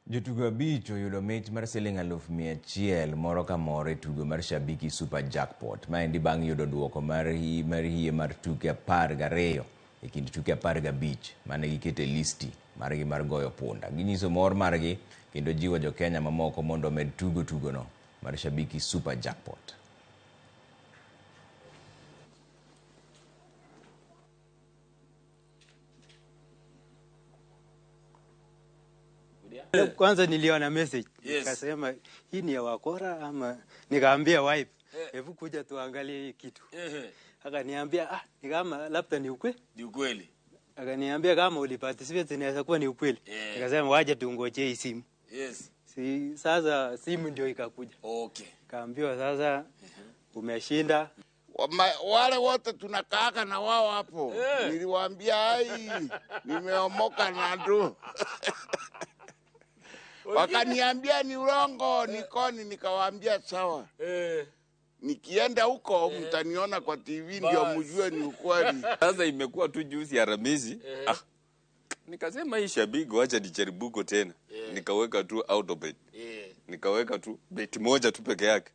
Jotugo abich oyudo mich mar siling 100,000 moro ka moro e tugo mar Shabiki Super Jackpot. Maendi bang' yudo duoko mar hie mar tuke 12 e kind tuke 15 mane giketo e listi margi mar goyo punda. Ginyiso mor margi kendo jiwo jo Kenya mamoko mondo omed tugo tugono mar Shabiki Super Jackpot. Kwanza niliona message. Nikasema hii ni ya wakora ama, nikaambia wife, hebu kuja tuangalie hii kitu. Akaniambia ni kama labda ni ukweli. Ni ukweli. Akaniambia kama uliparticipate inaweza kuwa ni ukweli. Nikasema waje tungoje hii simu. Si sasa simu ndio ikakuja. Kaambiwa sasa umeshinda. Wale wote tunakaaka na wao hapo. Niliwaambia ai nimeomoka na ndu. Wakaniambia ni urongo, nikoni, nikawaambia sawa. Nikienda huko mtaniona kwa TV ndio mjue ni ukweli. Sasa imekuwa tu juzi ya Ramisi. Nikasema hii Shabiki wacha nijaribuko tena. Nikaweka tu auto bet. Nikaweka tu bet moja tu peke yake.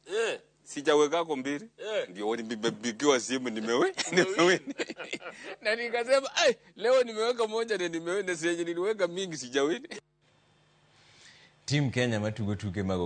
Sijawekako mbili. Ndio nimepigiwa simu nimewin. Na nikasema ai leo nimeweka moja na nimewin, na sije niliweka mingi sijawin. Team Kenya matugo tuke mag